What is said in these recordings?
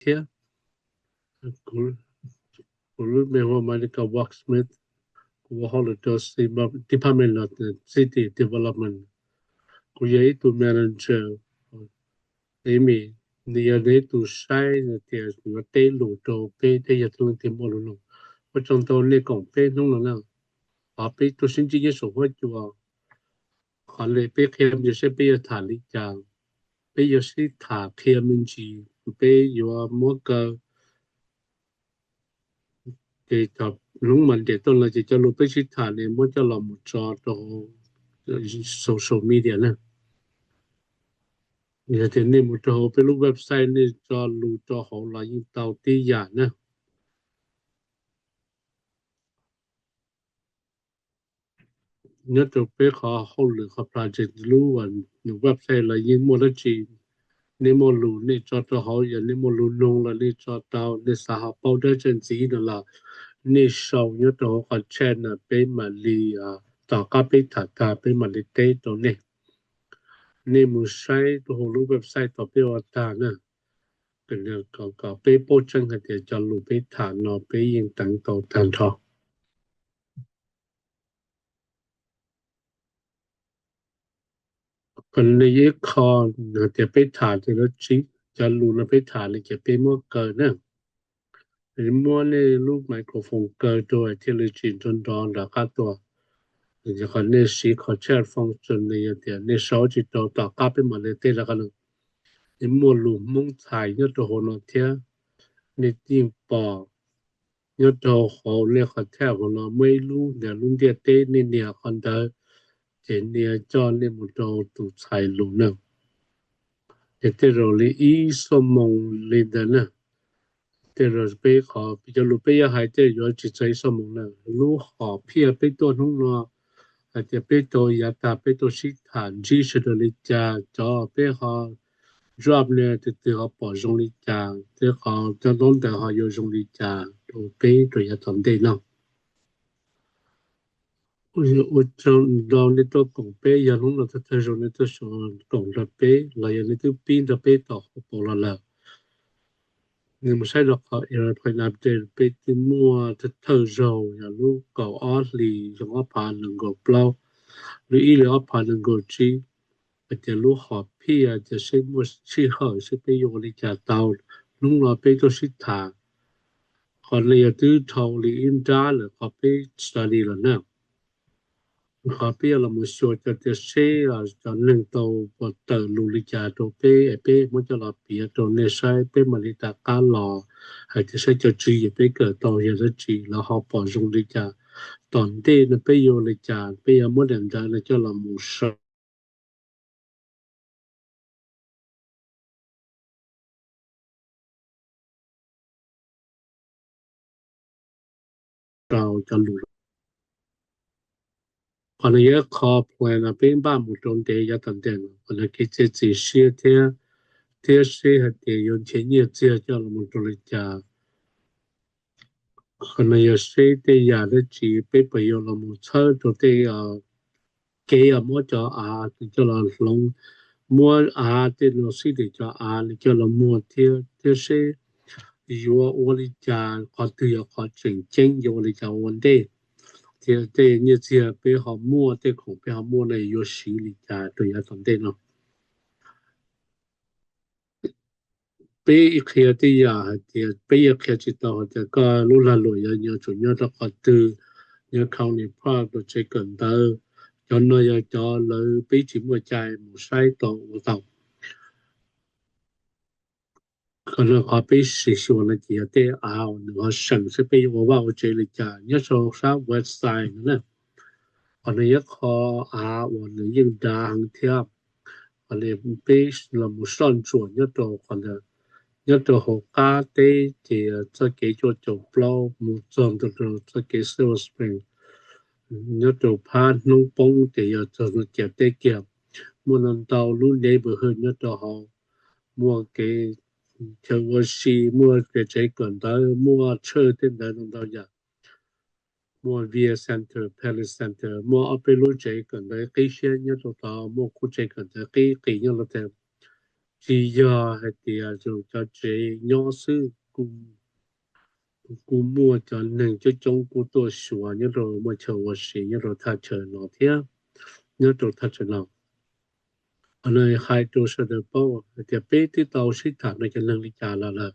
thiab. Kuv lub npe hu ua Monica Walk Smith, kuv ua hauj lwm rau Department of City Development. Kuv yog ib tug manager, es nws yog nws ib tug saib tias yuav teb lus rau peb thiab yog tus leej twg muaj lus no. Ua tsaug ntau nej koom peb hnub no na. Qhov peb tuaj sib ntsib nyob saum huab cua, qhov li peb qhia me ntsis seb peb yuav tham li cas, peb yuav sib tham qhia me ntsis, peb yuav muab kaw. Ces thaum hnub mas nres tuaj no ces cov lus peb sib tham ne muab coj los mus tso rau social media na. Yog tias nej mus rau hauv peb lub website nej tso lus rau hauv los yeej tau tib yam na. Nyob rau peb qhov hauj lwm qhov project lub website los yeej muaj dab tsi, nej muaj lus nej tso rau hauv, yog nej muaj lus nug los nej tso tau, nej xav ho paub dab tsi ntxiv no los nej sau nyob rau hauv qhov chat no peb mam li, tom qab peb tham tag peb mam li teb rau nej. Nej mus saib rau hauv lub website tom peb ua tag na, kom peb paub tseeb hais tias cov lus peb tham no peb yeej teev tau tag nrho. Qhov no yog ib qho hais tias peb tham tias dab tsi, cov lus no peb tham li cas peb muab kaw na. Muab nej lub microphone kaw rau thiaj li tsis nrov nrov nram qab tuaj. Qhov nej siv qhov chat function no yog tias nej sau tsis tau tom qab peb mam li teb rov qab no. Nej muaj lus Hmoob txhais nyob rau hauv no thiab, nej yeej pom nyob rau hauv nej qhov chat hauv no muaj ib lub nias lub ntiaj teb, nej nias qhov ntawd ces nias coj nej mus rau tus txhais lus na. Ces tej zaum li ib xuab moos li ntawd na. Tej zaum peb qhov cov lus peb yuav hais tej yuav tsis txog ib xuab moos na. Lub hom phiaj peb tuaj hnub no hais tias peb tau yav tag peb tau sib tham ntsib sawv daws li cas, cov peb ho drop ne tus twg ho pom zoo li cas, tej qhov cov ntaub ntawv ho yuav zoo li cas rau peb rau yav tom ntej no. Ua tsaug ntau nej tuaj koom peb, yog hnub no thawj thawj zaug nej tuaj koom nrog peb los yog nej twb pib nrog peb tom hauv paus los lawm. Nws mus saib rau qhov airplane update peb twb muaj thawj thawj zaug yog lub kaum ob hlis xyoo ob phav nees nkaum plaub, lub ib hlis ob phav nees nkaum tsib, hais tias lub hom phiaj tias seb muaj sij hawm seb peb yuav ua li cas tau. Hnub no peb tuaj sib tham, qhov no yog twb dhau li ib nrab lawm qhov peb study lawm na. Qhov peb yuav los mus xyuas cov tias seb cov neeg tau puas tawm lus li cas rau peb es peb muab coj los piav rau nej saib peb mam li rov qab los hais tias saib cov tswv yim peb kawm tau yog dab tsi lawv ho pom zoo li cas. Tom ntej no peb yuav ua li cas, peb yuav muab daim ntawv no coj los mus sau rau cov lus. Qhov no yog ib qho plan uas peb npaj mus rau ntev yav tom ntej no, qhov no kev txiav txim siab thiab, thiab seb hais tias yuav nrhiav nyiaj txiag coj los mus rau li cas. Qhov no yog seb tej yam dab tsi peb puas yuav los mus txhawb rau tej kev uas muab cov av nws coj los hloov, muab av tej no xib tes cov av nws coj los muag thiab, thiab seb yuav ua li cas, qhov twg yog qhov tseem ceeb yuav ua li cas ua ntej, thiab tej nyiaj txiag peb ho muaj, tej khoom peb ho muaj no yuav siv li cas rau yav tom ntej no. Peb qhia tej yam hais tias peb yuav qhia tsis tau hais tias koj lub lag luam yuav nyob tsum nyob rau qhov twg, nyob county park los tsev kawm ntawv, cov no yog cov lawv peb tsis muaj cai mus saib tau ua tau. Qhov no qhov peb sim xyuas no ces yog tej av uas nws ho seem seb peb yuav ua vaj ua tsev li cas nyob rau sab west side no na. Qhov no yog qhov av uas nws yeej dav heev thiab. Qhov no peb los mus soj ntsuam nyob rau qhov ntawd, nyob rau hauv qab teb ces txoj kev cuaj caum plaub mus txog ntua rau txoj kev Silver Spring, nyob rau phab hnub poob ces yog txog no ciam teb kiag. Muaj ntau ntau lub neighborhood nyob rau hauv, muaj kev chaw ua si, muaj kev tsev kawm ntawv, muaj church tej ntawd ntau ntau yam. Muaj Via Center, Palace Center, muaj ob peb lub tsev kawm ntawv qib siab nyob rau tod, muaj khub tsev kawm ntawv qib qis nyob rau tod. tsis yog hais tias zoo cov tsev nyob xwb, kuj muaj cov neeg coob coob kuj tuaj xyuas nyob rau muaj chaw ua si nyob rau thaj chaw no thiab, nyob rau thaj chaw no. Qhov no hais rau sawv daws paub hais tias peb twb tau sib tham rau cov neeg li cas los lawm.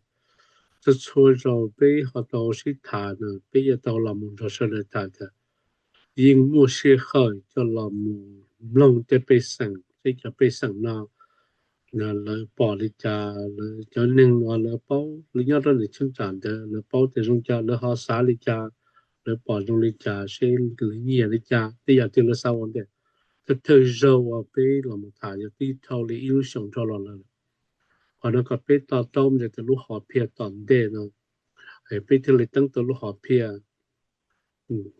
Txhua txhua zaus peb ho tau sib tham no peb yuav tau los mus nrog sawv daws tham tias yeej muaj sij hawm coj los mus mloog tej pej xeem, tej cov pej xeem no lawv pom li cas, lawv cov neeg uas lawv paub, lawv nyob rau ntawm cheeb tsam ntawd lawv paub tias zoo cas, lawv ho xav li cas, lawv pom zoo li cas, seb lawv nyiam li cas, tej yam twg lawv xav ua ntej. Thawj thawj zaug uas peb los mus tham yog tib dhau li ib lub xyoos dhau los lawm. Qhov no kom peb to taub ntawm lub hom phiaj tom ntej no, peb thiaj li teeb tau lub hom phiaj.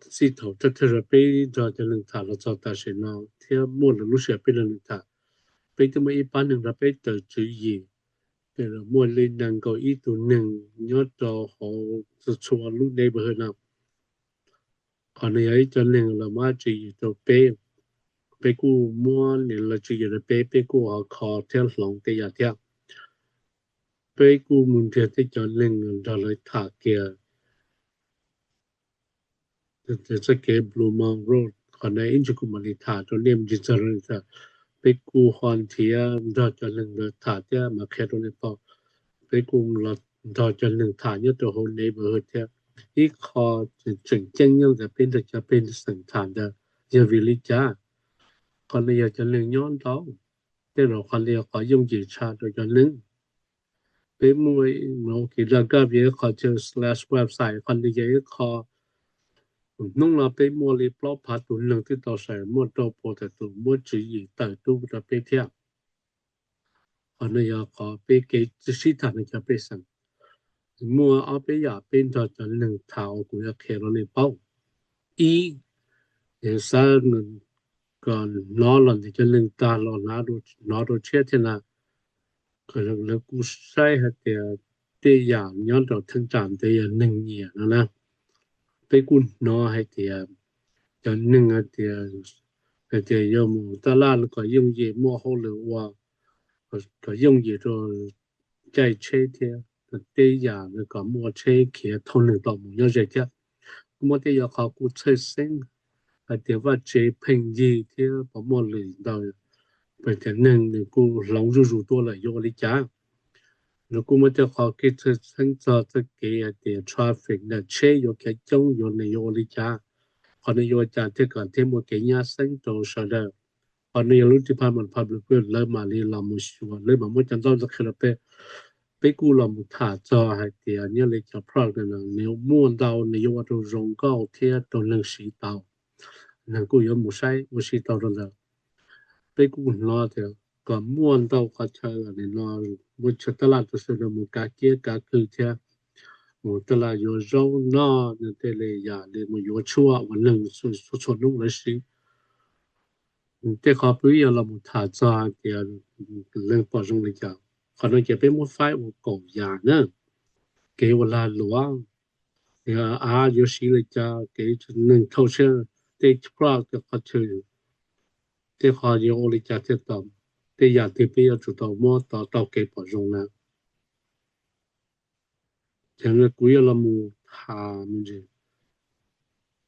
Txij thaum thawj thawj zaug peb nrog cov neeg tham los txog tam sim no thiab muaj lwm lub sij hawm peb nrog neeg tham, peb twb muaj ib pab neeg nrog peb raws tswv yim, muaj li nees nkaum ib tug neeg nyob rau hauv txhua txhua lub neighborhood no. Qhov no yog ib co neeg los muab tswv yim rau peb, peb kuj muab niam lawv tswv yim rau peb, peb kuj ho kho thiab hloov tej yam thiab. Peb kuj mus nrhiav tej cov neeg nrog lawv tham kiag txoj kev Blue Mound Road. Qhov no ib ntsis kuv mam li tham rau nej me ntsis txog lawv. Peb kuj ho nrhiav nrog cov neeg lawv tham thiab mam qhia rau nej paub. Peb kuj los nrog cov neeg tham nyob rau hauv neighborhood thiab. Ib qho tseem ceeb nyob ntawm peb nrog cov pej xeem tham ntawd yog vim li cas? Qhov no yog cov neeg nyob ntau, tej zaum qhov no yog qhov yooj yim tshaj rau cov neeg. Peb muaj ua kiv dag kab via qhov chaw slash website, qhov no yog ib qho hnub no peb muaj li plaub phav tus neeg twb tau saib, muaj rau pua tawm tus muab tswv yim tawm tuaj rau peb thiab. Qhov no yog qhov peb kev sib tham no cov pej xeem. Muaj ob peb yam peb nrog cov neeg tham uas kuv yuav qhia rau nej paub. Ib, xav kom hnov los ntawm cov neeg tag los hnov rau tshiab thiab na, lawv kuj saib hais tias tej yam nyob rau theej tsam ntawd yog neeg nyiam no na. Peb kuj hnov hais tias cov neeg hais tias, hais tias yuav mus taj laj kom yooj yim muaj hauj lwm ua, kom yooj yim rau caij tsheb thiab tej yam kom muaj tsheb khiav thauj neeg tau mus nyob ze thiab. Kuj muaj tej yam qhov kuj txhawj xeeb hais tias vaj tsev pheej yig thiab puas muaj lwm ntau, pes tias neeg nws kuj hloov zuj zus tuaj lawm yuav ua li cas. Nws kuj muaj tej qhov kev txhawj xeeb txog txoj kev hais tias traffic ntawm tsheb yuav khiav coob yuav nws yuav ua li cas. Qhov no yuav ua cas thiaj kom thiaj muaj kev nyab xeeb rau sawv daws. Qhov no yog lub Department of Public Works lawv mam li los mus xyuas, lawv mam muab cov ntaub ntawd qhia rau peb. Peb kuj los mus tham txog hais tias nyob li cov product no nws muaj ntau nws yuav ua rau zoo nkauj thiab rau neeg siv tau. Neeg kuj yuav mus saib ua si tau rau ntawd. Peb kuj hnov tias kom muaj ntau qhov chaw no muaj chaw taj laj rau sawv daws mus kav kiab kav khw thiab mus taj laj yuav zaub noj tej li yam li mus yuav tshuaj uas neeg txhua txhua hnub lawv siv. Tej qhov peb yuav los mus tham txog hais tias neeg pom zoo li cas. Qhov no ces peb muab faib ua kaum yam na, kev ua lag luam, av yuav siv li cas, kev neeg thauj siab, tej plaj tej qhov chaw, tej qhov yuav ua li cas thiaj tau, tej yam twg peb yuav tsum tau muab tau taug kev pom zoo na. Ces kuv yuav los mus tham me ntsis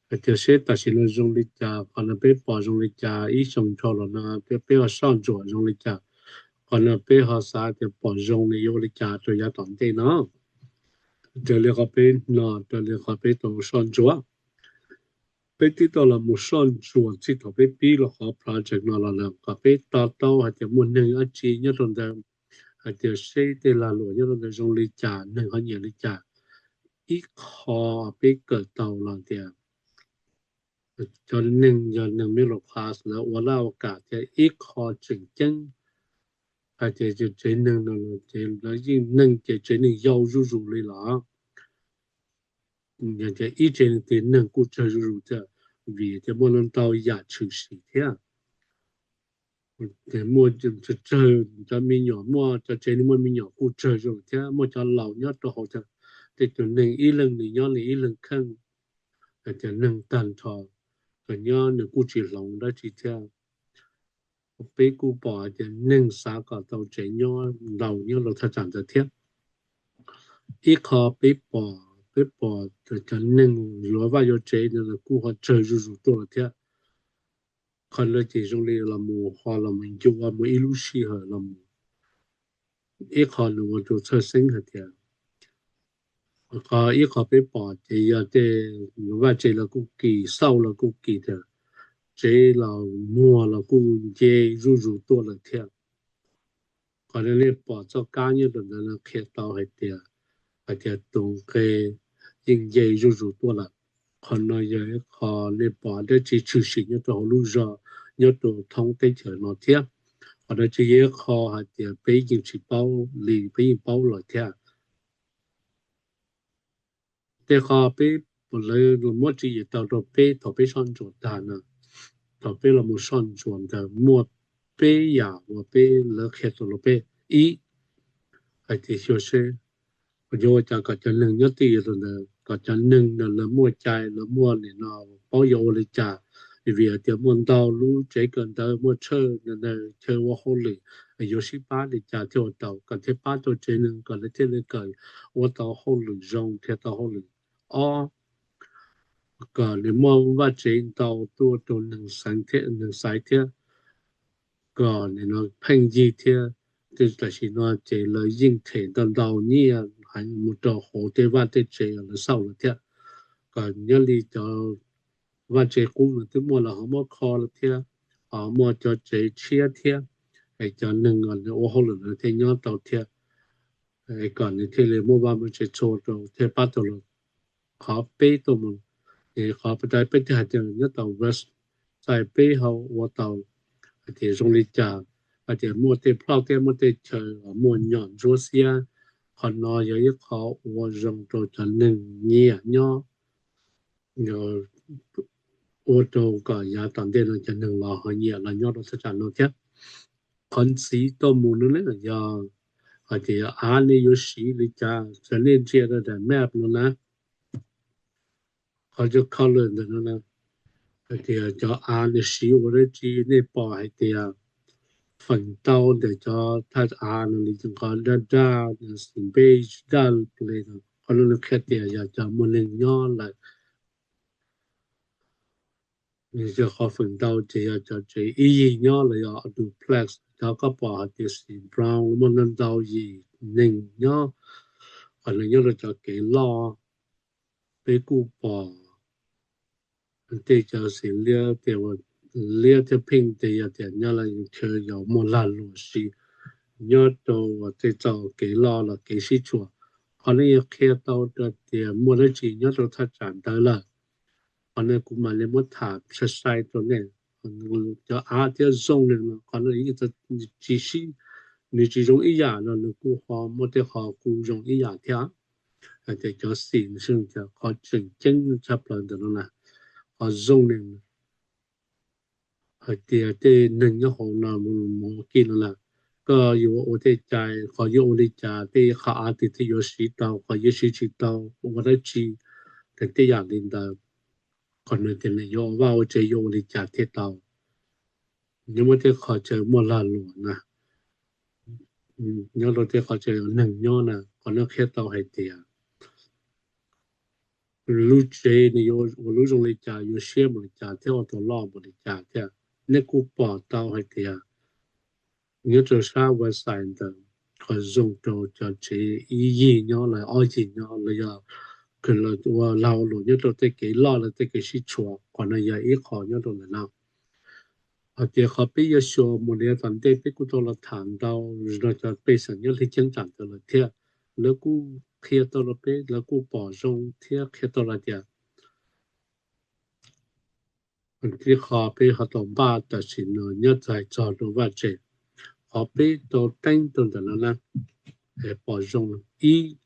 hais tias seb tam sim no zoo li cas, qhov no peb pom zoo li cas, ib xyoo dhau los no peb ho soj ntsuam zoo li cas, qhov no peb ho xav tias pom zoo li yuav ua li cas rau yav tom ntej no. Raws li qhov peb no, raws li qhov peb tau soj ntsuam, peb twb tau los mus soj ntsuam txij thaum peb pib los qhov project no los lawm kom peb to taub hais tias muaj neeg dab tsi nyob rau ntawd, hais tias seb tej lag luam nyob rau ntawd zoo li cas, neeg ho nyiam li cas. Ib qho peb kawm tau los tias cov neeg yog neeg middle class lawv ua laj ua kam thiab. Ib qho tseem ceeb hais tias tsev neeg no ces lawv yeej neeg ces tsev neeg yau zuj zus li los yog tias ib tsev neeg twg neeg kuj tsawg zuj zus thiab, vim tias muaj ntau yam tshwm sim thiab. Muaj tsawg cov me nyuam, muaj cov tsev neeg muaj me nyuam kuj tsawg zuj zus thiab, muaj cov laus nyob rau hauv thiab. Tej tus neeg ib leeg nws nyob nws ib leeg kheej, hais tias neeg tag nrho, kom nyob nws kuj tsis hloov dab tsi thiab. Peb kuj pom hais tias neeg xav kom tau tsev nyob ntau nyob rau thaj tsam ntawd thiab. Ib qho peb pom, peb pom cov neeg yuav vaj yuav tsev no kuj ho tsawg zuj zus tuaj lawm thiab. Qhov no ces zoo li los mus ho los mus ncu ua mus ib lub sij hawm los mus. Ib qho nws ua rau txhawj xeeb hais tias, qhov ib qho peb pom ces yog tej vaj tsev los kuj kis, xauj los kuj kis, tias tsev los muag los kuj nce zuj zus tuaj lawm thiab. Qhov no nej pom txoj kab nyob rau ntawd no qhia tau hais tias, hais tias tus nqe yeej nce zuj zus tuaj lawm. Qhov no yog ib qho nej pom dab tsi tshwm sim nyob rau hauv lub zog, nyob rau thoob teb chaws no thiab. Qhov no tsis yog ib qho hais tias peb yeej tsis paub li, peb yeej paub lawm thiab. Tej qho peb, lawv muab tswv yim tau rau peb thaum peb soj ntsuam tag no, thaum peb los mus soj ntsuam ntawd muaj peb yam uas peb, lawv qhia rau los peb. Ib, hais tias xyuas seb yuav ua cas kom cov neeg nyob twj ywm rau ntawd, kom cov neeg no lawv muaj cai, lawv muaj nim no paub yuav ua li cas. Vim hais tias muaj ntau lub tsev kawm ntawv, muaj tshawj ntawd chaw ua hauj lwm, yuav sib pab li cas thiaj ua tau, kom thiaj pab tau tsev neeg kom lawv thiaj li kawm ua tau hauj lwm zoo, nrhiav tau hauj lwm. Ob, kom nws muaj vaj tsev ntau tuaj rau neeg xaiv thiab, kom nim no pheej yig thiab. Tam sim no ces lawv yeej them ntau ntau nyiaj heev mus rau hauv tej vaj tej tsev lawv xauj lawm thiab. Kom nyob li cov vaj tsev qub no twb muaj los ho muab kho lawm thiab, ho muaj cov tsev tshiab thiab, es cov neeg ua hauj lwm no thiaj nyob tau thiab. Kom nws thiaj li muaj vaj muaj tsev txhua rau thiaj pab tau lawv. Qhov peb tuaj mus, qhov peb, peb thiaj hais tias nyob tau West Side peb ho ua tau hais tias zoo li cas, hais tias muaj tej plhaub thiab muaj tej chaw muaj nyom ntsuab xiab. Qhov no yog ib qho ua zoo rau cov neeg nyiam nyob, ua rau kom yav tom ntej no cov neeg los ho nyiam los nyob rau thaj tsam no thiab. Qhov ntxiv tuaj mus no yog hais tias av nej yuav siv li cas, txawm nej ntsia rau daim map no na, qhov cov color ntawm no na, hais tias cov av nws siv ua dab tsi, nej pom hais tias feem ntau ntawm cov thaj av no li qhov daj daj, xim npej daj ple no, qhov no nws qhia tias yog cov muaj neeg nyob lawm. Nws yog qhov feem ntau ces yog cov tsev ib yig nyob los yog duplex, cov koj pom hais tias xim brown muaj ntau ntau yim neeg nyob. Qhov no nyob rau cov kev loj, peb kuj pom tej cov xim liab, liab thiab pink ces yog tias nyob lawv chaw yog muaj lag luam siv nyob rau tej txoj kev loj los kev sib tshuam. Qhov no yog qhia tau rau tias muaj dab tsi nyob rau thaj tsam ntawd lawm. Qhov no kuv mam li muab tham sai sai rau nej. Cov av thiab zoning no qhov no yeej tsis sib, nws tsis zoo ib yam no, nws kuj ho muaj tej qho kuj zoo ib yam thiab. Hais tias cov xim nws xwb, qhov tseem ceeb tshaj plaws ntawm no na, qhov zoning hais tias tej neeg nyob hauv no mus ua ke no na, koj yuav ua tej cai, qhov yuav ua li cas, tej qhov av twg thiaj yuav siv tau, qhov yuav siv tsis tau, ua dab tsi, tej yam li ntawd. Qhov no tias nws yuav ua vaj ua tsev yuav ua li cas thiaj tau. Nyob muaj tej qhov chaw muaj lag luam na, nyob rau tej qhov chaw neeg nyob na, qhov no qhia tau hais tias lub tsev nws yuav ua lub zoo li cas, yuav siab npaum li cas thiab ua tau loj npaum li cas thiab. Nej kuj pom tau hais tias nyob rau sab West Side ntawd, qhov zoo rau cov tsev ib yig nyob los ob yig nyob los yog ua lag luam nyob rau tej kev loj los tej kev sib tshuam, qhov no yog ib qho nyob rau ntawm no. Hais tias qhov peb yuav xyuas mus li tom ntej peb kuj tau los tham ntau no cov pej xeem nyob hli cheeb tsam ntawd lawm thiab. Lawv kuj qhia tau rau peb, lawv kuj pom zoo thiab qhia tau los tias tib qho peb ho tau npaj tam sim no nyob txais txog rau vaj tsev. Qhov peb tau teeb rau ntawm no na, pom zoo ib,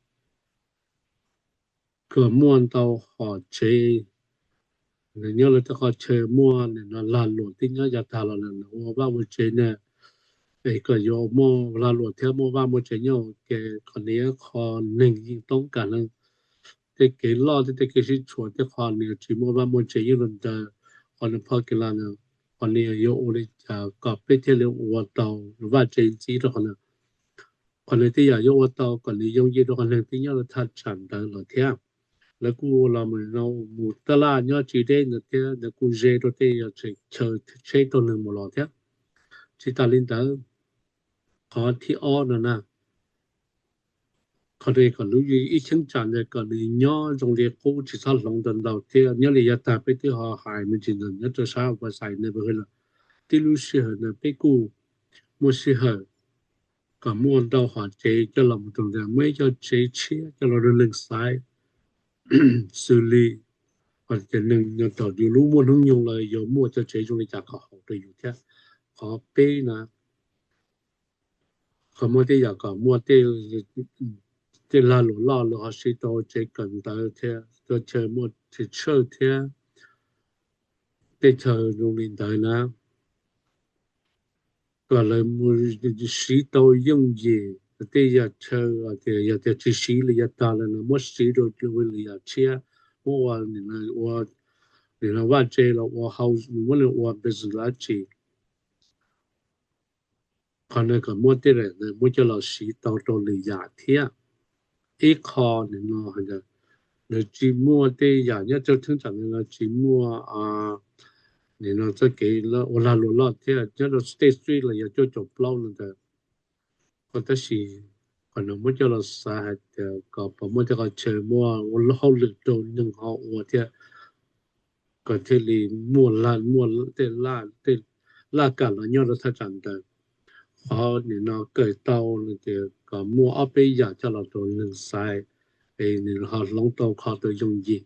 kom muaj ntau hom tsev, nws nyob lawv tej qhov chaw muaj nim no lag luam twb nyob yav tag los lawm, nws ua vaj ua tsev na, es kom yuav muaj lag luam thiab muaj vaj muaj tsev nyob ua ke, qhov no yog qho neeg yeej toob kam neeg. Tej kev loj thiab tej kev sib tshuam tej qho nws tsis muaj vaj muaj tsev yeej los ntawd, qhov nws phob kev loj no Qhov no yuav ua li cas kom peb thiaj li ua tau vaj tse ntxiv rau qhov no. Qhov no tej yam yuav ua tau kom nws yooj yim rau qhov neeg twb nyob rau thaj tsam ntawd lawm thiab. Lawv kuj los mus no mus taj laj nyob tsis deb ntawd thiab, lawv kuj ze rau tej yam tseem chaw tsheb taug neeg mus los thiab. Tsis tas li ntawd, qhov thib ob no na, qhov kom lub ib cheeb tsam ntawd kom nws nyob zoo li qub tsis txhob hloov ntau ntau thiab. Nyob li yav tag peb twb ho hais me ntsis ntawd nyob rau sab West Side Neighborhood los, tib lub sij hawm ntawd peb kuj muaj sij hawm kom muaj ntau hom tsev coj los mus rau ntawd, muaj ib co tsev tshiab coj los rau neeg xaiv, xws li hom tsev neeg nyob tom yus lub muaj hnub nyoog los yuav muaj cov tsev zoo li cas kom haum rau yus thiab. Qhov peb na, qhov muaj tej yam kom muaj tej lag luam loj lawv ho siv tau tsev kawm ntawv thiab, txhua chaw muaj tsev tshawj thiab tej chaw zoo li ntawd na, kom lawv siv tau yooj yim. Tej yam chaw tias yog tias tsis siv li yav tag lawm no muab siv rau lwm yam tshiab, muab ua nim no vaj tse los ua hau, muab nws ua business dab tsi. Qhov no kom muab tej daim ntawd muab coj los siv tau rau lwm yam thiab. Ib qho nim no lawv tsis muaj tej yam nyob rau cheeb tsam no tsis muaj nim no txoj kev ua lag luam loj thiab nyob rau State Street los yog cuaj caum plaub no ntawd. Tab sis qhov no muab coj los xav hais tias kom puas muaj tej qhov chaw muaj ua hauj lwm rau neeg ho ua thiab, kom thiaj li muaj laj, muaj tej laj kam los nyob rau thaj tsam ntawd. Qhov nim no kawm tau no ces kom muaj ob peb yam coj los rau neeg xaiv, es nws ho hloov tau qhov tau yooj yim.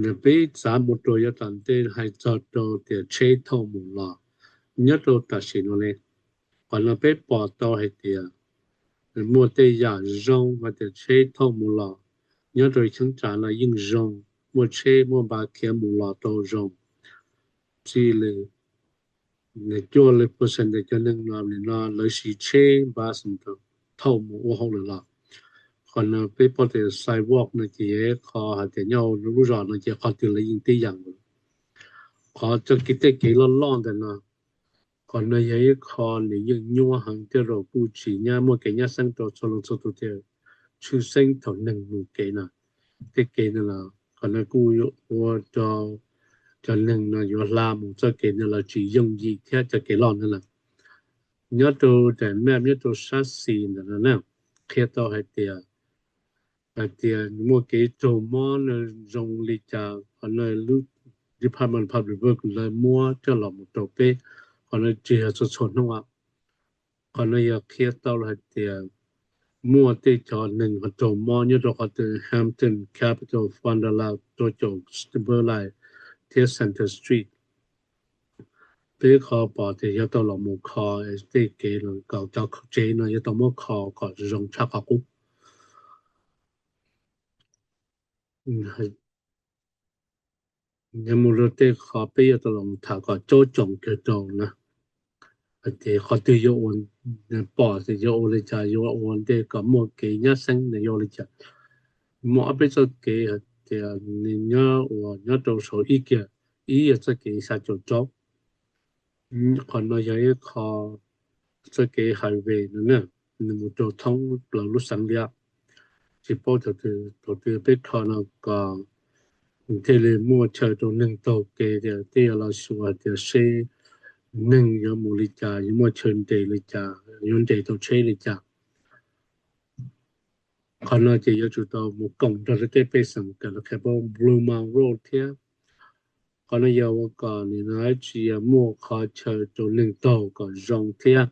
Nws peb txav mus rau yav tom ntej hais txog rau tias tsheb thauj mus los nyob rau tam sim no ne, qhov no peb pom tau hais tias muaj tej yam zoo hais tias tsheb thauj mus los nyob rau cheeb tsam no yeej zoo, muaj tsheb muaj npas khiav mus los tau zoo. Txij li cuaj li percent cov neeg no nim no lawv siv tsheb npas thauj mus ua hauj lwm los. Qhov no peb pom tias sidewalk no ces yog ib qho hais tias nyob hauv lub zos no ces qhov twg lawv yeej tib yam nkaus. Qhov txoj kev, tej kev loj loj ntawm no, qhov no yog ib qho nws yeej nyuaj heev thiab rau kuj tsis nyab muaj kev nyab xeeb rau txhua leej txhua tus tias tshwj xeeb thaum neeg mus kev no. Tej kev no los qhov no kuj ua rau cov neeg no yuav hla mus txoj kev no los tsis yooj yim thiab cov kev loj no lawm. Nyob rau daim map nyob rau sab xis ntawm no na, qhia tau hais tias, hais tias muaj kev raug mob no zoo li cas, qhov no lub Department of Public Works lawv muab coj los mus rau peb, qhov no tsis yog txhua txhua hnub. Qhov no yog qhia tau hais tias muaj tej cov neeg ho raug mob nyob rau qhov twg Hampton, Capitol, Fond du Lac, rau caum Burleigh thiab Center Street. Peb qhov pom tias yog tau los mus kho tej kev, kom cov tsev no yog tau muab kho kom zoo tshaj qhov qub. Yog mus rau tej qhov peb yuav tau los mus tham kom cob coom kawg rau na, hais tias qhov twg yuav ua, pom tias yuav ua li cas, yuav ua ntej kom muaj kev nyab xeeb nws yuav ua li cas. Muaj ob peb txoj kev hais tias nws nyob ua nyob rau saum ib kiag, ib yog txoj kev xya caum rau. Qhov no yog ib qho txoj kev highway no na, nws mus rau thoob plaws lub xeev liab. Tsis paub thaum twg peb kho no kom thiaj li muaj chaw rau neeg taug kev tias tej yog los xyuas tias seb neeg yuav mus li cas, yuav muaj chaw nres li cas, yuav nres tau tsheb li cas. Qhov no ces yuav tsum tau mus koom nrog rau tej pej xeem kawm lawv qhia paub Blue Mound Road thiab. Qhov no yog ua kom nim no tsis yog muaj qhov chaw rau neeg taug kom zoo thiab,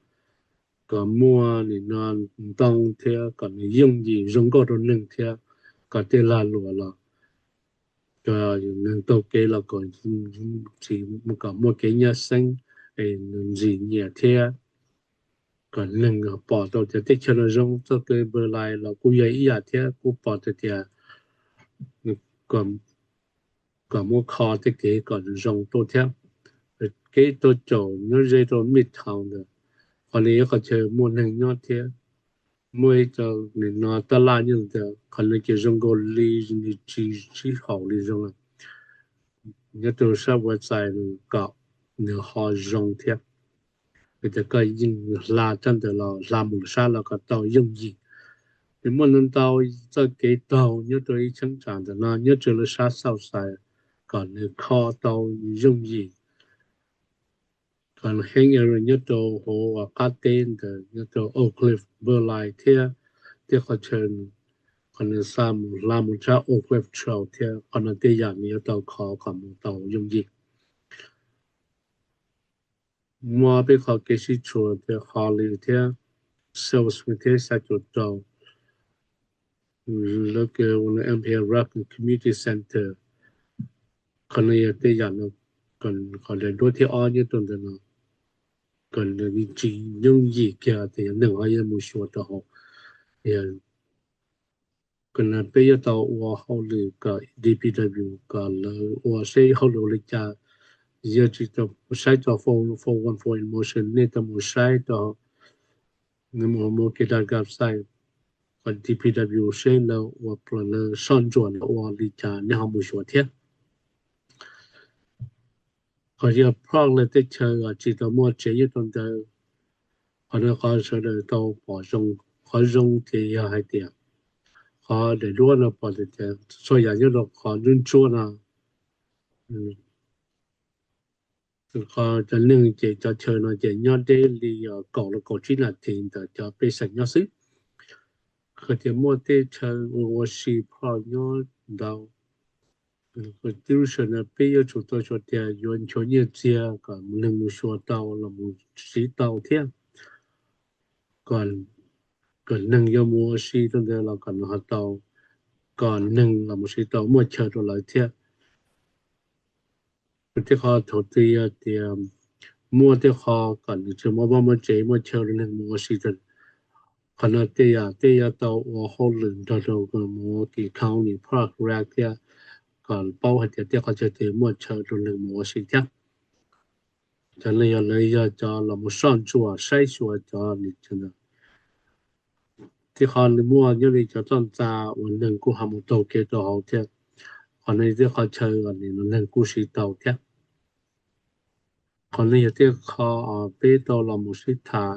kom muaj nim no ntoo thiab kom nws yooj yim zoo nkauj rau neeg thiab, kom tej lag luam los, neeg taug kev los kom, kom muaj kev nyab xeeb es nws ntxim nyiam thiab kom neeg pom tau tias teb chaws no zoo. Txoj kev Burleigh los kuj yog ib yam thiab, kuj pom tau tias kom muab kho tej kev kom zoo tuaj thiab. Kev tuaj caum nyob ze rau Midtown ntawd, qhov no yog qhov chaw muaj neeg nyob thiab, muaj ib co nim no tab laj nyob ntawd, qhov no ces zoo nkaus li nws tsis sib haum li zoo lawm. nyob rau sab website nws kom nws ho zoo thiab. Vim tias koj yeej hla tsab ntawv los hla mus sab los kom tau yooj yim. Nws muaj ntau ntau txoj kev taug nyob rau ib cheeb tsam ntawm no nyob rau lawv sab Southside kom nws kho tau yooj yim. Kom heev ua nyob rau hauv qab teb ntawd nyob rau Oak Cliff, Burleigh thiab tej qhov chaw, qhov nws xa mus hla mus tshaj Oak Cliff Trail thiab qhov no tej yam nws yuav tau kho kom mus tau yooj yim. Muaj peb qhov kev sib tshuam tias Holly thiab Silver Spring thiab xya caum rau lawv ke M P A Rock Community Center. Qhov no yog tej yam no, qhov daim duab thib ob nyob rau ntawm no, kom nws tsis yooj yim kiag tias yog neeg ho yuav mus xyuas rau hauv. Kom peb yuav tau ua hauj lwm kom D P W kom lawv ua seb hauj lwm ua li cas. Yog tsis tau saib rau four one four Emotion, nej tau mus saib rau mus mus kev daj gab xaij kom D P W seb lawv ua plas lawv soj ntsuam lawv ua li cas nej ho mus xyuas thiab. Qhov yog Prague lawv tej chaw tsis tau muaj tsev nyob rau ntawd, qhov no qhov sawv daws tau pom zoo. Qhov zoo ces yog hais tias qhov daim duab no pom tias txhua yam nyob rau qhov ntsuab ntsuab no, qhov cov neeg ces cov chaw no ces nyob deb li kaum los kaum tsib nas this ntawm cov pej xeem nyob xwb. Qhov tias muaj tej chaw ua si Prague nyob ntau. Tib lub sij hawm no peb yuav tsum tau xyuas tias yuav nchuav nyiaj txiag kom neeg mus xyuas tau los mus siv tau thiab. Kom neeg yuav mus ua si rau ntawd los kom nws ho tau, kom neeg los mus siv tau muaj chaw rau lawv thiab. Tej qho thaum twg yog tias muaj tej qho kom nws tsis muaj vaj muaj tsev muaj chaw rau neeg mus ua si, qhov no tej yam tej yuav tau ua hauj lwm nrog rau mus ua kis county park rec thiab kom paub hais tias tej qhov chaw twg muaj chaw rau neeg mus ua si thiab. Cov no yog lawv yog cov los mus soj ntsuam saib xyuas cov li. Tej qho nws muaj nyob li cov txoj ntxa uas neeg kuj ho mus taug kev rau hauv thiab. Qhov no tej qhov chaw uas neeg kuj siv tau thiab. Qhov no yog tej qho peb tau los mus sib tham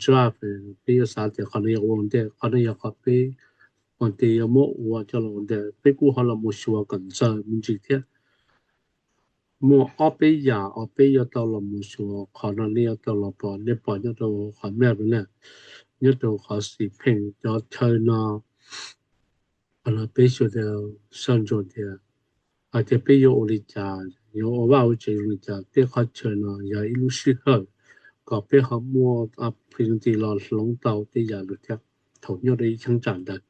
drive, peb yuav xav tias qhov no yog ua ntej, qhov no yog qhov peb ua ntej yuav muab ua coj los ua ntej, peb kuj ho los mus xyuas kom ntxaws me ntsis thiab. Muaj ob peb yam uas peb yuav tau los mus xyuas, qhov no nej yuav tau los pom, nej pom nyob rau qhov map na, nyob rau qhov xim pheej cov chaw no. Qhov no peb xyuas tias soj ntsuam tias hais tias peb yuav ua li cas, yuav ua vaj ua tsev zoo li cas, tej qhov chaw no yog ib lub sij hawm kom peb ho muaj opportunity los hloov tau tej yam lawm thiab thaum nyob rau ib cheeb tsam ntawd.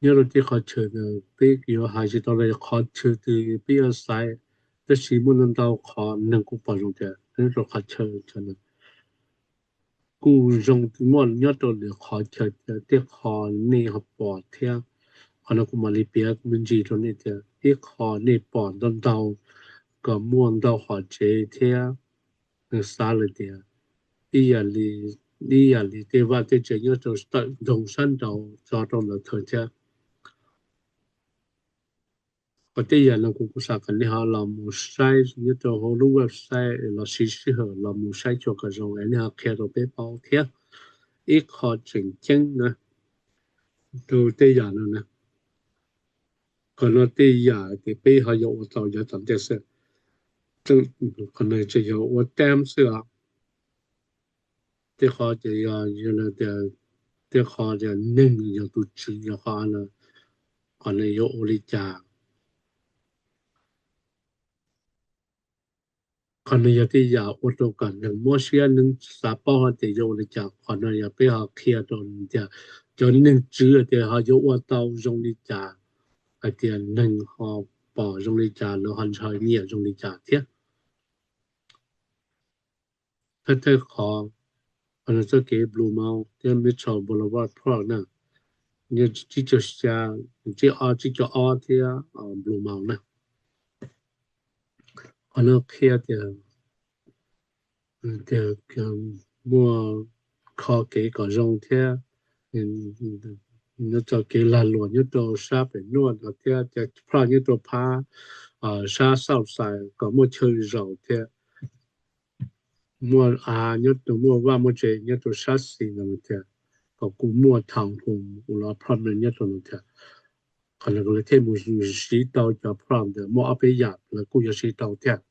Nyob rau tej qhov chaw ntawd peb yuav hais tsis tau los qhov chaw twg peb yuav xaiv, tab sis muaj ntau ntau qhov neeg kuj pom zoo tias nyob rau qhov chaw kuj zoo muaj nyob rau lwm qhov chaw, tej qho nej ho pom thiab. Qhov no kuv mam li piav me ntsis rau nej tias ib qho nej pom ntau ntau kom muaj ntau hom tsev thiab. Nws xav lawm tias ib yam li, ib yam li tej vaj tej tsev nyob rau tawm nroog sab nraud tso rau lawv thawj thiab. Qhov tej yam no kuv kuj xav kom nej ho los mus saib nyob rau hauv lub website los siv sij hawm los mus saib xyuas kom zoo es nej ho qhia rau peb paub thiab. Ib qho tseem ceeb na, rau tej yam no na, qhov no tej yam ces peb ho yuav ua tau yav tom ntej xwb. Qhov no tseem yog ua teeb xwb os. Tej qho ces yog, yog tias, tej qho tias neeg yog tus tswv yog qhov no, qhov no yuav ua li cas. Qhov no yog tej yam ua rau kom neeg mob siab, neeg xav paub hais tias yuav ua li cas. Qhov no yog peb ho qhia rau tias cov neeg tswv tias ho yuav ua tau zoo li cas, hais tias neeg ho pom zoo li cas, lawv ho ntshaw nyiam zoo li cas thiab. Thawj thawj qhov, qhov no txoj kev Blue Mound thiab Mitchell Boulevard Park na, nyob tsib caug xya, tsib ob, tsib caug ob thiab Blue Mound na. Qhov no qhia tias, tias muaj kho kev kom zoo thiab, nyob txoj kev lag luam nyob rau sab pem nuaj no thiab, cov phaj nyob rau phab sab Southside kom muaj chaw zaum thiab, muaj av nyob rau, muaj vaj muaj tsev nyob rau sab xis ntawd thiab, kom kuj muaj town home los apartment nyob rau ntawd thiab. Qhov no lawv thiaj mus siv tau cov plot ntawd, muaj ob peb yam lawv kuj yuav siv tau thiab.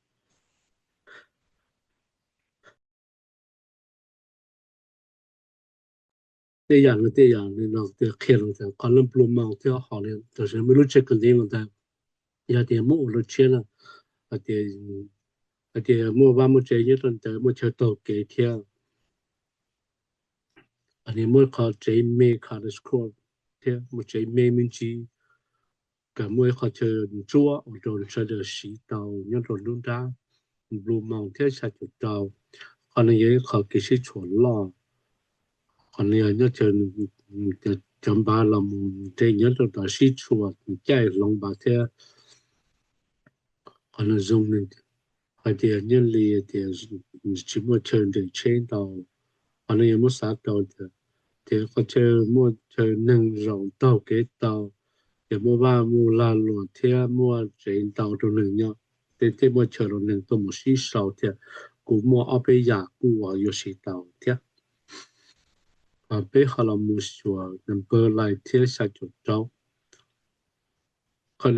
Tej yam no, tej yam li no tias qhia los tias qhov lub Blue Mound thiab ho li tam sim no muaj lub tsev kawm ntawv los ntawd, yog tias muaj ua lub tshiab na, hais tias muaj vaj muaj tsev nyob rau ntawd, muaj chaw taug kev thiab, hais tias muaj qhov tsev me college course thiab muaj tsev me me ntsis, kom muaj ib qhov chaw ntsuab ua rau sawv daws siv tau nyob rau lub nrab Blue Mound thiab xya caum rau. Qhov no yog ib qho kev sib tshuam loj, qhov no yog nyob chaw cov npav los mus nres nyob rau tom sib tshuam caij hloov npav thiab. Qhov no zoo hais tias nyob li tias tsis muaj chaw nres tsheb ntau, qhov no yog muab xav tau tias, tias qhov chaw muaj chaw neeg zaum taug kev tau, ces muaj vaj muaj lag luam thiab muaj tsev ntau rau neeg nyob, tej tej muaj chaw rau neeg tuaj mus sib sau thiab, kuj muaj ob peb yam kuj yuav siv tau thiab. Peb ho los mus xyuas number line thiab xya caum rau. Qhov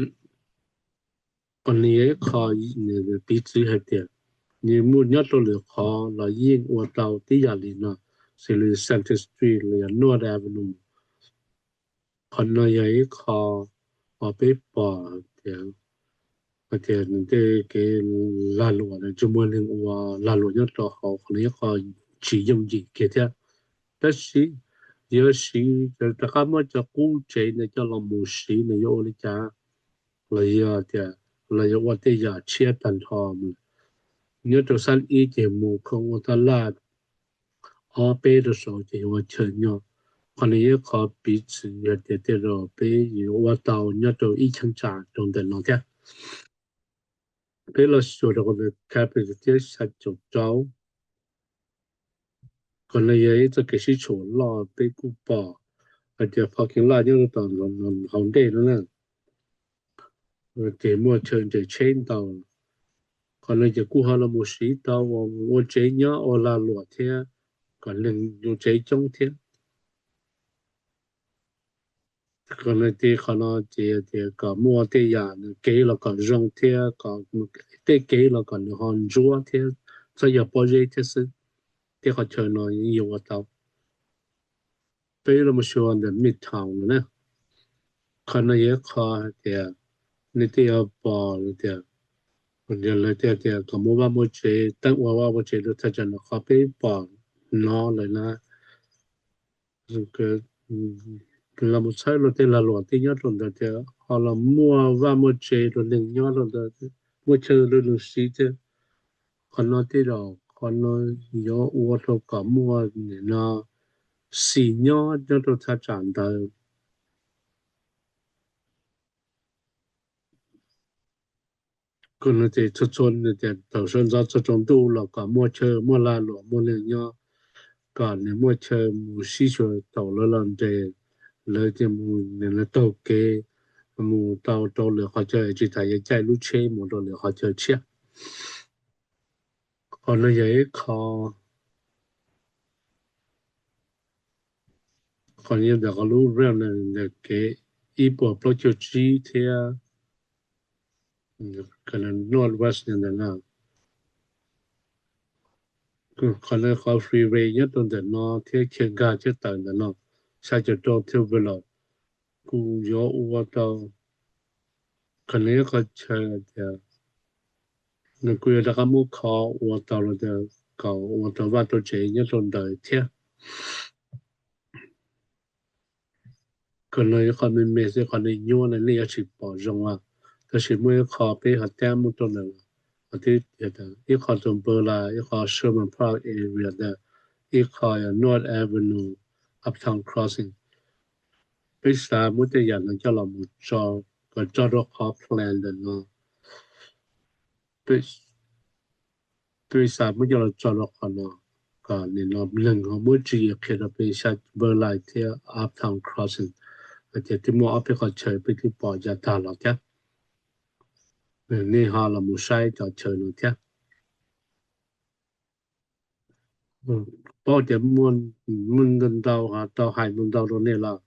no yog ib qho piv txwv hais tias nws muaj nyob rau lwm qhov los yeej ua tau tib yam li no, xws li Santa Street los yog North Avenue. Qhov no yog ib qho uas peb pom tias, hais tias nws tej kev lag luam tsis muaj neeg ua lag luam nyob rau hauv, qhov no yog qho tsis yooj yim kiag thiab. Tab sis yuav siv, rov qab muab cov qub tsev ntawd coj los mus siv nws yuav ua li cas, los yog tias los yuav ua tej yam tshiab tag nrho. Nyob rau xab ib ces mus khoo ua taj laj, ob peb rau saud ces yuav ua chaw nyob. Qhov no yog ib qho piv txwv hais tias tej zaum peb yuav ua tau nyob rau ib cheeb tsam rau ntawm no thiab. Peb los xyuas rau qhov ntawd, capital thiab xya caum rau. Qhov no yog ib txoj kev sib tshuam loj, peb kuj pom hais tias parking lot nyob rau tom hauv ntej no na, ces muaj chaw nres tsheb ntau. Qhov no ces kuj ho los mus siv tau ua tsev nyob, ua lag luam thiab, kom neeg ua tsev coob thiab. Qhov no ces, qhov no ces tias kom muaj tej yam kev los kom zoo thiab, tej kev los kom nws ho ntsuab thiab, txhob yog pob zeb thiab xwb. Tej qhov chaw no yeej yuav ua tau. Peb los mus xyuas ntawm Midtown no na. Qhov no yog ib qho hais tias nej tej yuav pom tias, lawv tias kom muaj vaj muaj tsev, teeb ua vaj ua tsev rau thaj tsam no, qhov peb pom no lawm na, los mus txhawb rau tej lag luam tej nyob rau ntawd tias ho los muaj vaj muaj tsev rau neeg nyob rau ntawd, muaj chaw rau neeg siv thiab. Qhov no tej zaum qhov no yuav ua rau kom muaj nim no xis nyob nyob rau thaj tsam ntawd. Kuv nug tias txhua txhua tias thaum sawv ntxov txog tsaus ntuj los kom muaj chaw, muaj lag luam, muaj neeg nyob, kom nws muaj chaw mus sib xyuas thaum lawv los nres, lawv thiaj mus taug kev mus tau rau lwm qhov chaw, tsis tas yuav caij lub tsheb mus rau lwm qhov chaw tshiab. Qhov no yog ib qho, qhov no yog ntawm qhov lub round ntawm kev ib puas plaub caug tsib thiab Northwest ntawm no. Qhov no qhov freeway nyob rau ntawm no thiab chaw nkag chaw tawm ntawm no, xya caum rau thiab Velo, kuj yuav ua tau. Qhov no ib qho chaw tias nws kuj yuav rov qab muab kho ua tau los tias kom ua tau vaj tau tsev nyob rau ntawd thiab. Qhov no ib qho me me xwb, qhov no nyuaj na nej yuav tsis pom zoo a. Tab sis muaj ib qho peb ho tab muab rau ntawm, ib qho rau Pearl Line, ib qho Sherman Park area ntawd, ib qho yog North Avenue, Uptown Crossing. Peb xav muab tej yam no coj los mus tso, kom tso rau qhov plan ntawm no. Peb xav muab coj los tso rau qhov no, kom nim no neeg ho muab tswv yim qhia rau peb xya Pearl Line thiab Uptown Crossing, hais tias twb muaj ob peb qhov chaw peb twb pom ya tag los thiab. Nej ho los mus saib cov chaw no thiab. Paub tias muaj ntau ntau, tau hais ntau ntau rau nej lawm,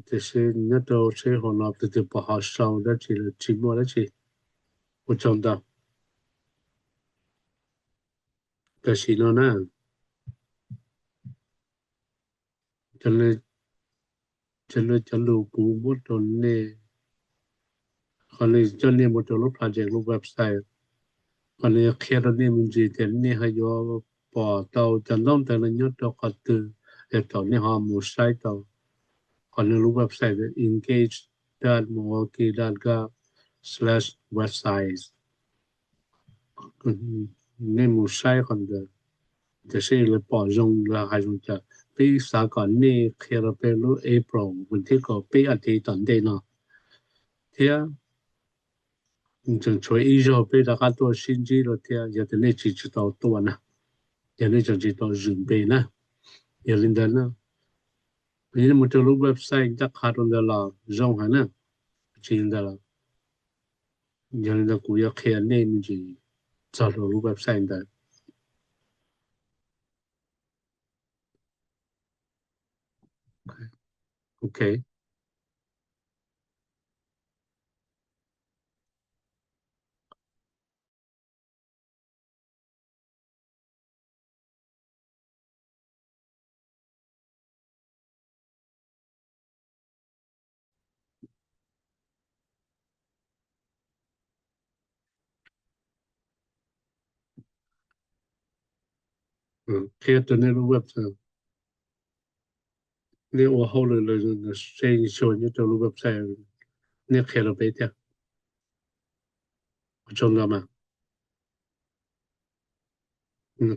tiam sis nyob rau seb hauv no tus twg pom ho sau dab tsi los tsis muaj dab tsi. Ua tsaug ntau. Tam sim no na, cov lus kuv muab rau nej, qhov no coj nej mus rau lub project lub website. Qhov no yuav qhia rau nej me ntsis tias nej ho yuav pom tau cov ntaub ntawv no nyob rau qhov twg, yog thaum nej ho mus saib tau. Qhov no lub website engage dot milwaukee dot gov slash websites. Nej mus saib qhov ntawd, tiam sis lawv pom zoo lawv hais zoo cas. Peb xav kom nej qhia rau peb lub April vas thib kaum peb vas thiv tom ntej no thiab. Tseem tshuav ib zaug peb rov qab tuaj sib ntsib dua thiab yog tias nej tsis tsis tau tuaj na, yog nej tseem tsis tau zwm npe na. Yog li ntawd na, yog nej mus rau lub website ncaj qha rau ntawd los zoo heev na. Tsis li ntawd los, yog li ntawd kuv yuav qhia nej me ntsis txog rau lub website ntawd. Ok. Qhia rau nej lub website, nej ua hauj lwm los se xyuas nyob rau lub website, nej qhia rau peb thiab. Ua tsaug ntau mas.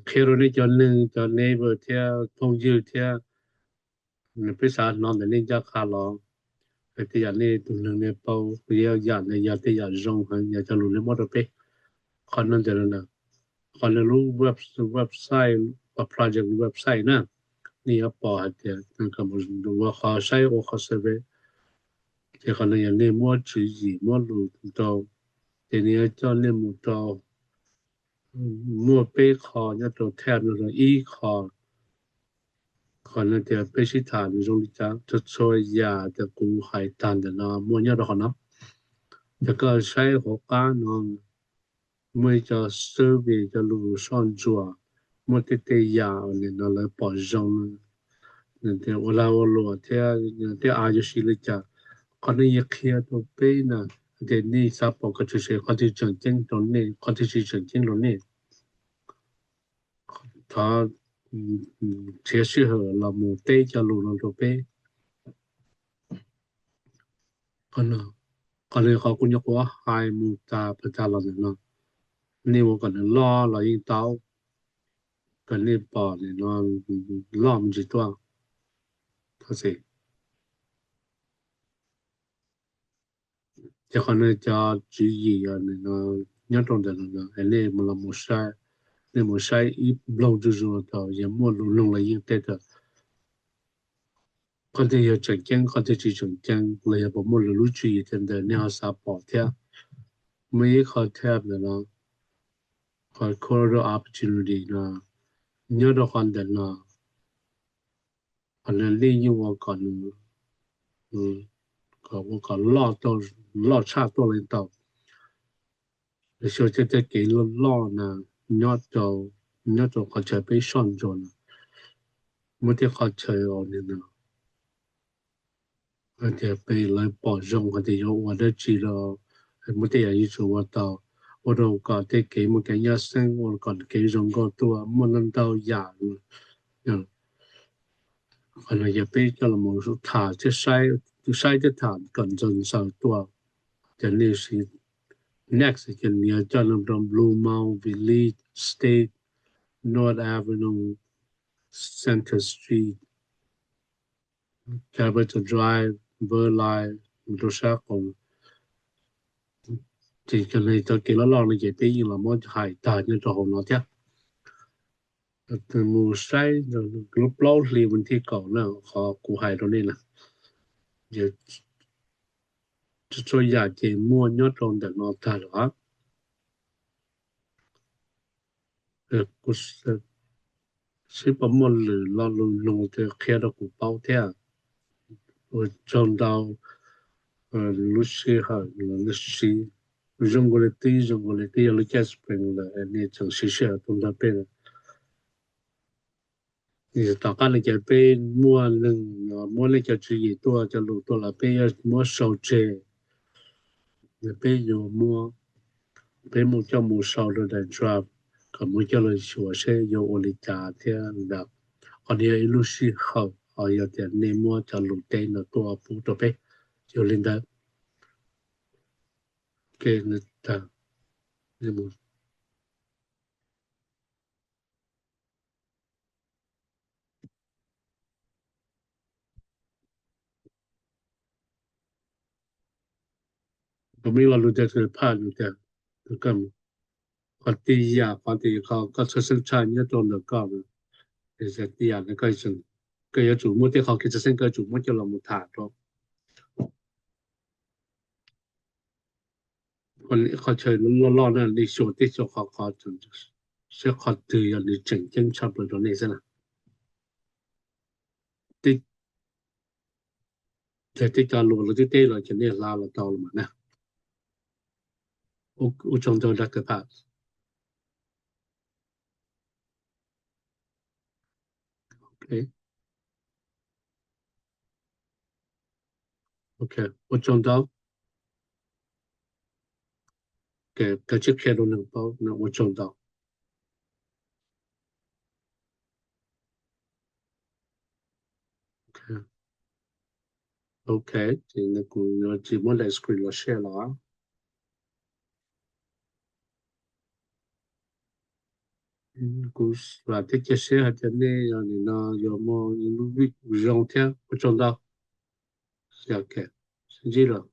Qhia rau nej cov neeg, cov neighbor thiab phooj ywg thiab, nws peb xav hnov ntawm nej ncaj qha los, hais tej yam nej tus neeg nej paub, yam ntawd yog tej yam zoo heev, yog cov lus nej muab rau peb. Qhov no ntawm no, qhov no lub website, project website na, nej yuav pom hais tias ua qhov saib ua qhov survey, ces qhov no yog nej muab tswv yim muab lus rau, ces nws yuav coj nej mus rau, muaj peb qho nyob rau tab no, ib qho, qhov no tias peb sib tham nws zoo li cas, txhua txhua yam tias kuv hais tag ntawm no muaj nyob rau qhov no. Ces koj saib hauv qab no muaj ib co survey, cov lus soj ntsuam, muaj tej tej yam uas nim no lawv pom zoo, ua lag ua luam thiab tej av yuav siv li cas. Qhov no yeej qhia rau peb na, tias nej xav pom qhov twg, qhov twg tseem ceeb rau nej, qhov twg tsis tseem ceeb rau nej. Thov nrhiav sij hawm los mus teb cov lus no rau peb. Qhov no, qhov no qhov kuv nyuam qhuav hais mus tas pas tas los ntawm no, nej ua kom nws loj los yeej tau, kom nej pom nim no loj me ntsis tuaj. Thov txim. Ces qhov no cov tswv yim nyob rau ntawm no, nej los, nej mus saib ib nplooj zuj zus tau, yog muaj lus noog los yeej teb tau qhov twg yog tseem ceeb, qhov twg tsis tseem ceeb, los yog puas muaj lwm lub tswv yim thiab ntawd nej ho xav pom thiab. Muaj ib qho tab ntawm no, qhov career opportunity no, nyob rau qhov ntawm no, qhov no nej yeej ua kom nws, kom ua kom loj tshaj tuaj leej tau. Lawv xyuas tej kev loj loj na, nyob rau, nyob rau qhov chaw peb soj ntsuam no, muaj tej qhov chaw uas nim no hais tias peb lawv pom zoo hais tias yuav ua dab tsi los muaj tej yam yuav tsum ua tau, ua rau kom tej kev muaj kev nyab xeeb, ua kom kev zoo nkauj tuaj, muaj ntau ntau yam. Qhov no yog peb coj los tham thiab saib, saib thiab tham kom ntxaws ntxaws tuaj. Ces nej siv next ces nws yuav coj nej rau Blue Mound, Village, State, North Avenue, Center Street, Capitol Drive, Burleigh, mus rau sab qaum. Ces cov kev loj loj no ces peb yeej los muab hais tag nyob rau hauv no thiab. Mus saib lub plaub hlis vas thib kaum na, qhov kuv hais rau nej na, ces txhua yam ces muaj nyob rau ntawm no tag lawm. Kuv seb puas muaj lwm lo lus nug qhia rau kuv paub thiab. Ua tsaug ntau. Lub sij hawm no siv zoo nkaus li twb zoo nkaus li twb yog lub caij spring lawm, nej tseem siv sij hawm tuaj nrog peb. Tom qab no ces peb muaj neeg, muab nej cov tswv yim tuaj, cov lus tuaj los peb yuav muab sau tseg. Peb yuav muab, peb muab coj mus sau rau daim draft kom muab coj los xyuas seb yuav ua li cas thiab ntawd. Qhov no yog ib lub sij hawm ho yog tias nej muab cov lus teb no tuaj pub rau peb, yog li ntawd. Kuv muaj ib lo lus tias, phaj lus tias, qhov tij yam qhov tias koj txhawj xeeb tshaj nyob rau ntawm koj, tij yam no koj yuav tsum muab tej qhov kev txhawj xeeb koj yuav tsum muab coj los mus tham rau qhov chaw loj loj na, nej xyuas tej xyuas qhov qhov, saib qhov twg yog nws tseem ceeb tshaj plaws rau nej xwb na. Tej cov lus lawv twb teb los ces nej hla los tau los mas na. Ua tsaug ntau Doctor Pat. Ok, ua tsaug ntau. Kav tsij qhia rau neeg paub, ua tsaug ntau. Ok, ces kuv yuav tsis muab daim screen los share los. Kuv vam thiab cia siab hais tias nej yog nim no yuav muaj ib lub vij zoo thiab ua tsaug ntau. Ok, sib ntsib lawm.